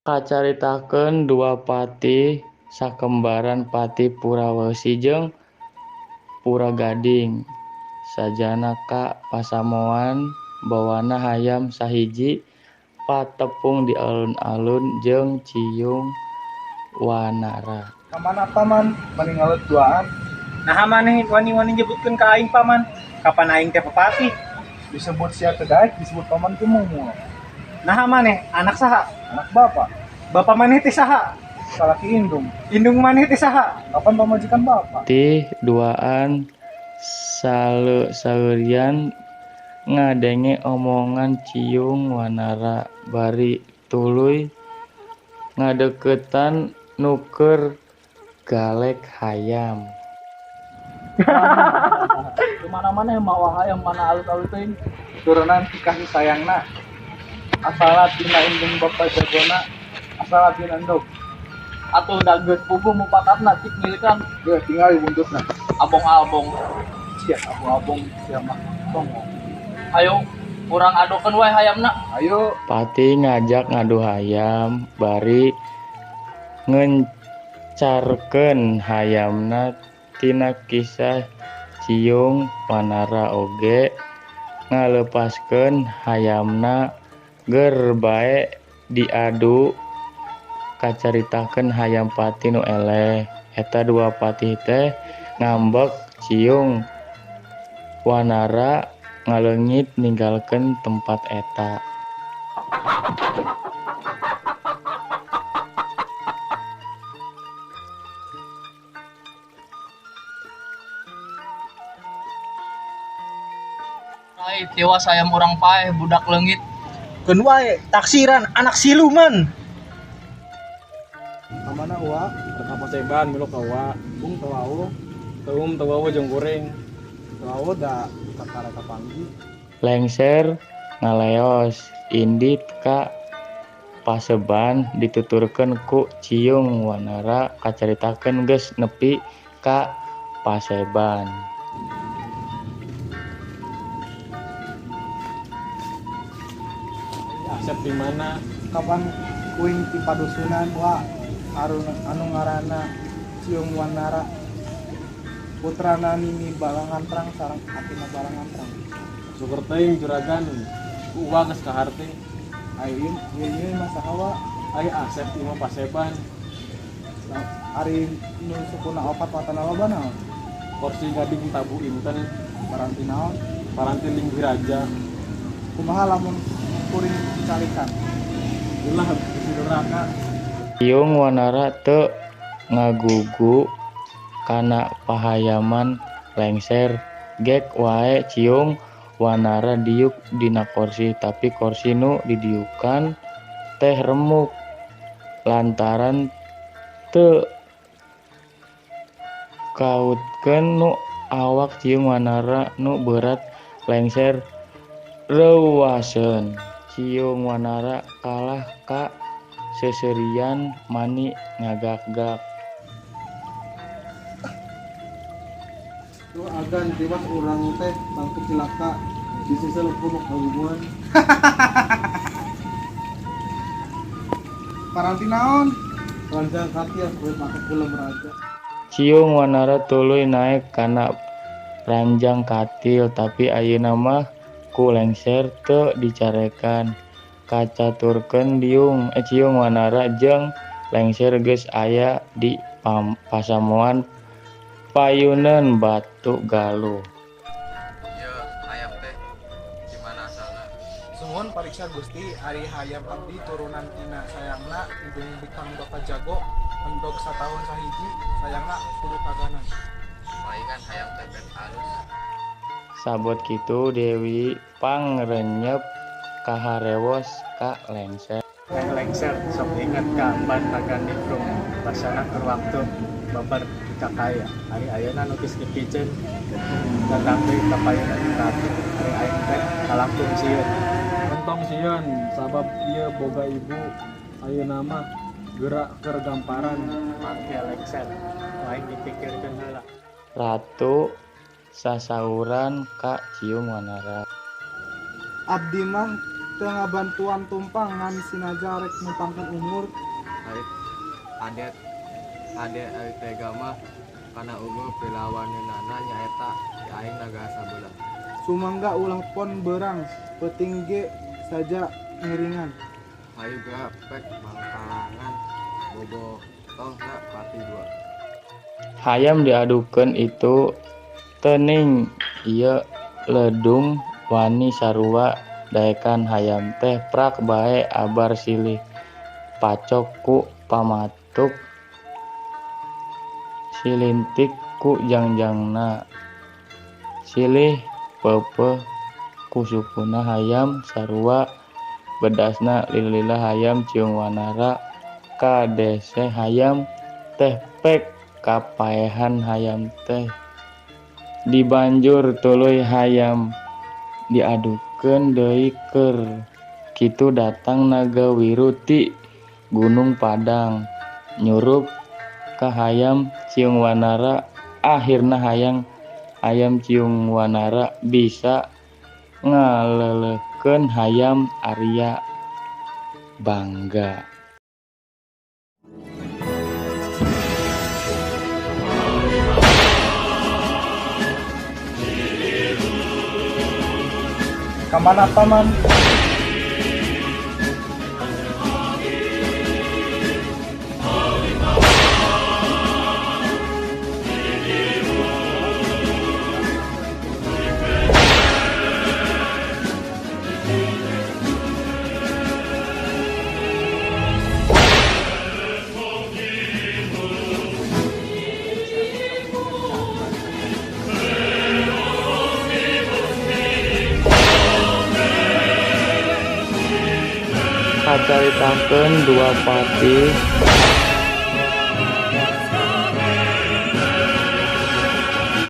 Kacaritakeun dua patih sakembaran Patih Purawesi jeung Puragading. Sajana ka pasamuan bawana hayam sahiji patepung di alun-alun jeung Ciung Wanara. Kamana paman mani ngaleut duaan? Naha maneh wani-wani nyebutkeun ka aing paman? Kapan aing teh pepatih? Disebut sia teu daek, disebut paman teh moal. Naha maneh anak saha? Anak bapak. Bapak maneh teh saha? Salaki indung. Indung maneh teh saha? Kapan pamajikan bapak? Tih duaan saeurian ngadenge omongan Ciung Wanara bari tuluy ngadeuketan nu keur galek hayam. Kemana maneh mawa hayam mana alus-alus teuing? Turunan ti kasih sayangna. Asalna tina indung bapa jagona, asalna tina endog. Atuh da geus puguh mupakatna cik milikan. Geus tinggal buntutna. Abong-abong. Sia abong-abong sia mah songong. Ayo urang adukeun wae hayamna. Ayo. Patih ngajak ngadu hayam bari ngencarkeun hayamna tina kisah Ciung Wanara oge ngaleupaskeun hayamna ger bae diadu kacaritakeun hayam patih nu eleh. Eta dua patih teh ngambek Ciung Wanara ngaleungit ninggalkeun tempat eta. Ai tiwas hayam urang paeh budak leungit. Keun wae taksiran anak siluman. Kamana uwa? Ka paseban melok ka uwa. Bung teu wawuh. Teu teu wawuh jeung kuring. Teu wawuh da kakara kapanggih. Lengser ngaleos indit ka paseban dituturkeun ku Ciung Wanara kacaritakeun geus nepi ka paseban. Asep di mana? Kapan kuing ti padusunan wa anu ngaranna Ciung Wanara putrana Nini Balangantrang sareng Atina Balangantrang. Syukur teuing juragan ku uwa geus kaharti. Ai ieu ieu mah saha wa? Ai Asep ti mah paseban. Ari nu sukuna opat matana loba naon? Kursi gading tabu inten. Paranti naon? Paranti linggih raja. Kumaha lamun kuring calikan? Ulah bisi duraka. Ciung Wanara teu ngagugu kana pahayaman lengser. Gek wae Ciung Wanara diuk dina korsi, tapi korsi nu didiukan teh remuk lantaran teu kautkeun nu awak Ciung Wanara nu beurat lengser reuwaseun. Ciung Wanara kalah ka seuseurian mani ngagak-gak. Tuh agan tiwas urang teh tangtu cilaka disisel ku nu kagungan. Paranti naon? Ranjang katil kuwi make kulem raja. Ciung Wanara tuluy naek kana ranjang katil, tapi ayeuna mah ku lengser teu dicarekan. Kacaturkeun Ciung Wanara jeung lengser geus aya di pasamuan payuneun Batu Galuh. Ieu hayam teh di mana asalna? Sumuhun pariksa Gusti, ari hayam abdi turunan tina sayangna indung bikang bapa jago endog sataun sahiji sayangna kudu kaganan. Palingan hayam teh ben alus. Sabot kitu Dewi pangrenyep kaharewos ka lengser. Lengser sok inget ka ban Pagandibrung basana keur waktu babar kakaya. Ari ayeuna nu geus dipiceun datang deui ka payunan ratu. Ari aing teh kalangkung sieun. Entong sieun sabab ieu boga ibu ayeuna mah geura keur gamparan. Mangke lengser aing dipikirkeun heula. Ratu sasauran ka Ciung Wanara. Abdi mah Teu ngabantuan tumpang ngan sinaja rek numpangkeun umur. Ari adet ade ari tega mah kana unggul pilawaneunana nyaeta si aing naga sabelah. Sumangga ulah pon beurang, peuting ge saja ngiringan. Hayu geura pek mangkalangan bobotohna pati dua. Hayam diadukeun itu teuning ieu ledung wani sarua daekan hayam teh prak bae abar silih pacok ku pamatuk silintik ku jangjangna silih peupeuh ku sukuna hayam sarua bedasna lila-lila hayam Ciung Wanara kadese hayam teh pek kapaehan hayam teh dibanjur tuluy hayam diadukeun deui keur kitu datang naga wiru ti Gunung Padang nyurup ka hayam Ciung Wanara. Akhirna hayam Ciung Wanara bisa ngaleleukeun hayam Arya Bangga. Kamana paman? Kacaritakeun dua patih.